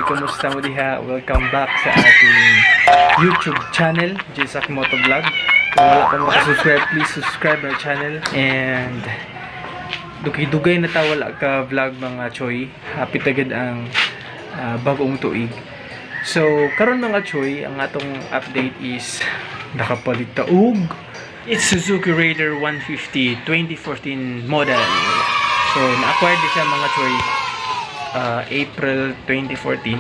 Kumusta mo diha? Welcome back sa ating YouTube channel, Jsak Motovlog. Kung wala pa makasubscribe, please subscribe our channel. And dugay-dugay na ta wala ka vlog, mga choy. Happy tagid ang bagong tuig. So, karon, mga choy, ang atong update is nakapalit ta og it's Suzuki Raider 150 2014 model. So, na-acquired din siya, mga choy, April 2014.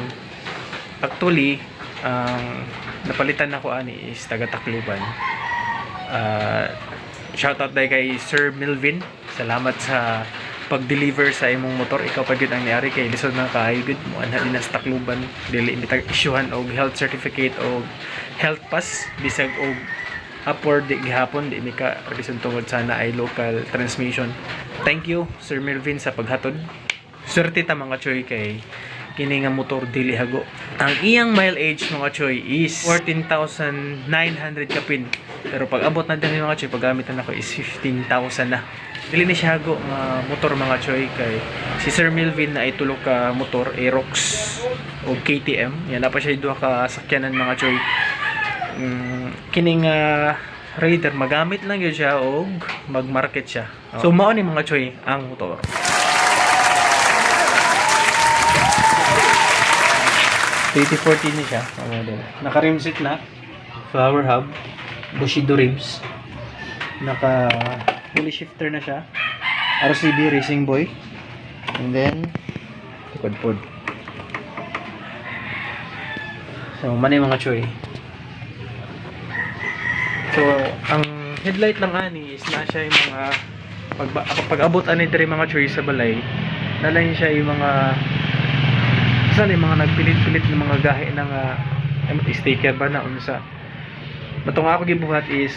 Actually, ang napalitan nako ani is taga Tacloban. Shoutout dahil kay Sir Melvin. Salamat sa pag-deliver sa imong motor. Ikaw pa gyud ang niari kay lisod na kaayo gud mo anha din sa Tacloban. Dili mi tag isyuhan og health certificate og health pass bisag og upward di gihapon di mi ka bisan tungod sana ay local transmission. Thank you, Sir Melvin, sa paghatod. Swerte ta, mga choy, kay kini nga motor dili hago. Ang iyang mileage, mga choy, is 14,900 kapin. Pero pag abot na din, mga choy, paggamit na nako is 15,000 na. Dili ni siya hago nga motor, mga choy, kay si Sir Melvin na ay tulo ka motor, Aerox o KTM. Yan na pa siya duha ka sakyanan, mga choy. Kining Raider magamit lang yun siya og mag-market siya. So mao ni, mga choy, ang motor. 2014 ni siya, ang model. Naka-rim seat na, flower hub, Bushido rims. Naka pulley shifter na siya. RCB Racing Boy. And then likod pod. So manay, mga choy. So ang headlight lang ani is na siya yung mga pag pag-abot ani diri, mga choy, sa balay, na lang siya yung mga saan yung mga nagpilit-pilit ng mga gahi ng sticker ba na unsa. Matong ako gibuhat is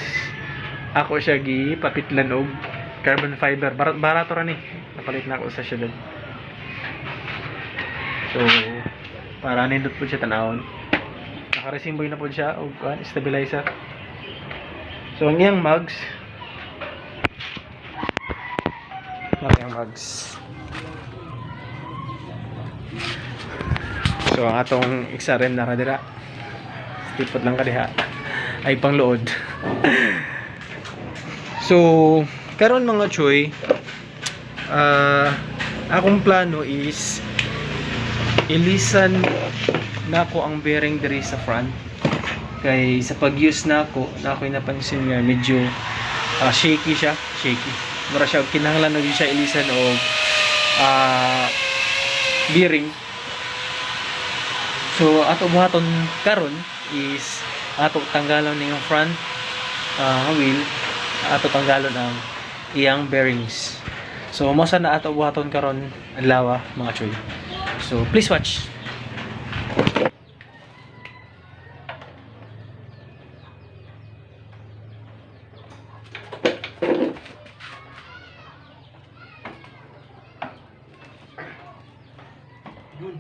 ako siya gi papitlan og carbon fiber. Barato ra ni, napalit na ako sa syudad. So para nindot po siya tanawon. Naka-racing boy na po siya og kuan, stabilizer. So ang iyang mags, ang iyang mags. So ang atong XRM na dira. Tipot lang ka diha. Ay pangluod. So karon, mga choy, akong plano is ilisan nako ang bearing diri sa front kay sa pag-use nako na ako'y napansin nga medyo shaky siya, shaky. Mura siya og kinahanglan na gyud siya ilisan og bearing. So ato buhaton karon is ato tanggalon ning front wheel, ato tanggalon ang iyang bearings. So mo sa na ato buhaton karon adlaw, mga choy. So please watch. Yun.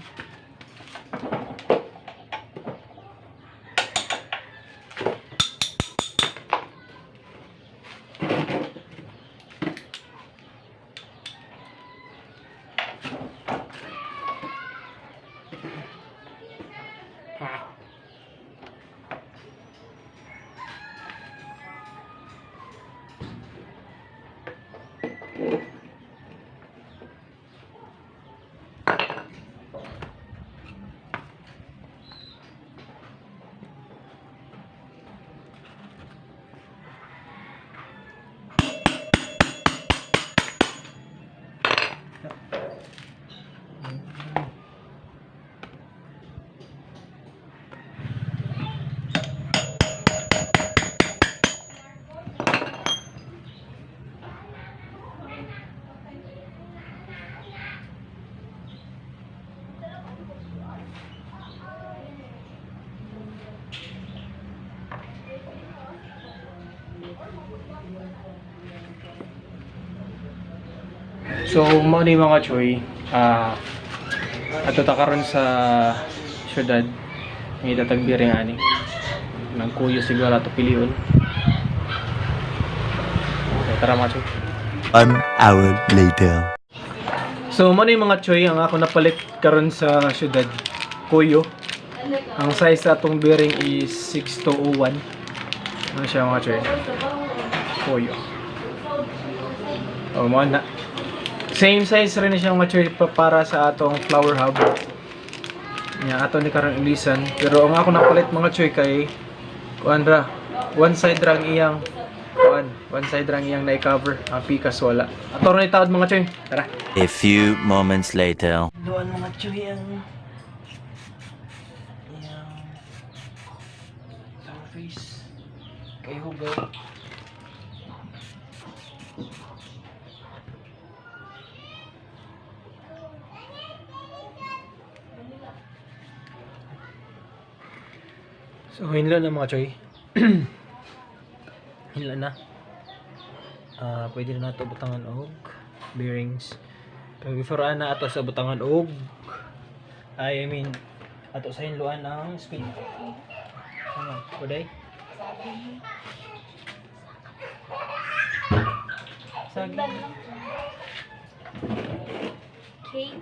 So, mao ni, mga choy, ato ta karon sa syudad, may datag bearing ani. Nagkuyo siguro ato pilion. So, tara, mga choy. One hour later. So, mao ni, mga choy, ang ako napalit karon sa syudad. Koyo. Ang size sa atong bearing is 6201. Ano siya, mga choy? Koyo. Oh, mo na. Same size rin na siya, mga choy, para sa atong flower hub. Nya ato ni karon ilisan, pero ang ako napalit, mga choy, kay kuan ra. One side ra ang iyang kuan, one side ra ang iyang na-cover, ang pikas wala. Ato ra ni taod, mga choy. Tara. A few moments later. Doon, mga choy, ang iyang surface kay hugaw. So, hinlo na, mga choy. Hinlo na. Ah, pwede na nato butangan og bearings. Pero before ana ato sa butangan og, I mean, ato sa hinluan ang speed. Ano, kuday? Saging. Cake.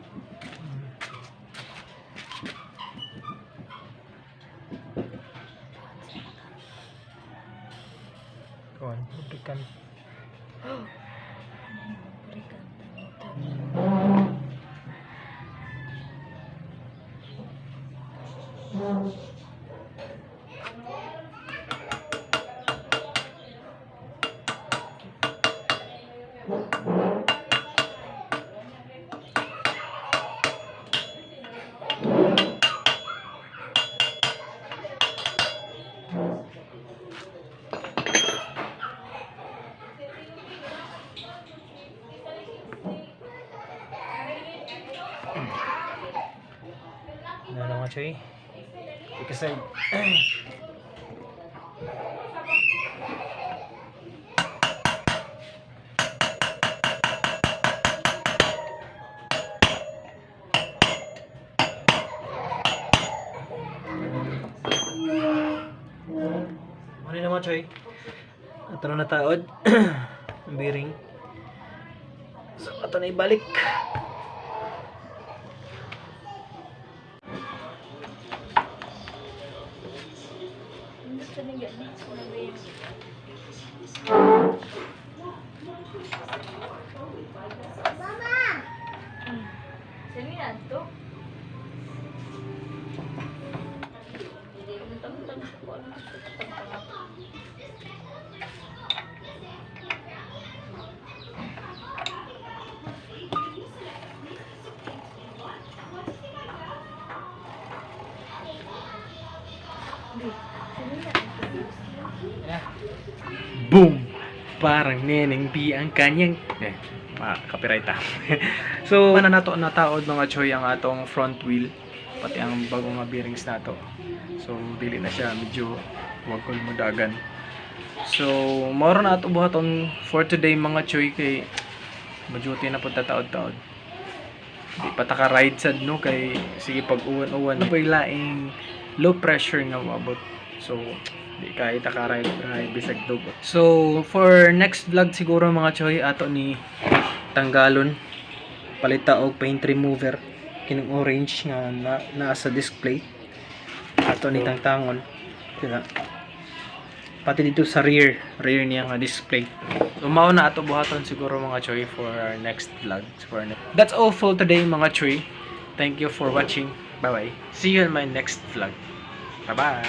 Kuan, lubricant. Lubricant. Ano na, mga choy? Kasi ano naman, choy? Ato na nataod ang bearing. So, ato na ibalik. Hindi sa nila. Wala ba yun? Mama! Sino yan to? Hindi ko natamtam sa kung ano gusto ko tamtam. Boom! Parang Neneng B ang kanyang... Eh, copyright ah. So, ano nato nataod, mga choy, ang atong front wheel. Pati ang bagong mga bearings nato. So, dili na siya medyo wag ko mo dagan. So, mao na ato buhaton for today, mga choy, kay majuti na po taod-taod. Di pa ta ka ride sad no kay sige pag uwan-uwan. Ano pa laing low pressure nga moabot. So, di kay ta ka ride ride bisag dugo. So, for next vlog siguro, mga choy, ato ni tanggalon, palita og paint remover kining orange nga na, naa sa display. Ato ni tangtangon. Sila. Pati dito sa rear niya nga display. So mao na ato buhaton siguro, mga choy, for our next vlog. That's all for today, mga choy. Thank you for watching. Bye bye. See you in my next vlog. Bye bye.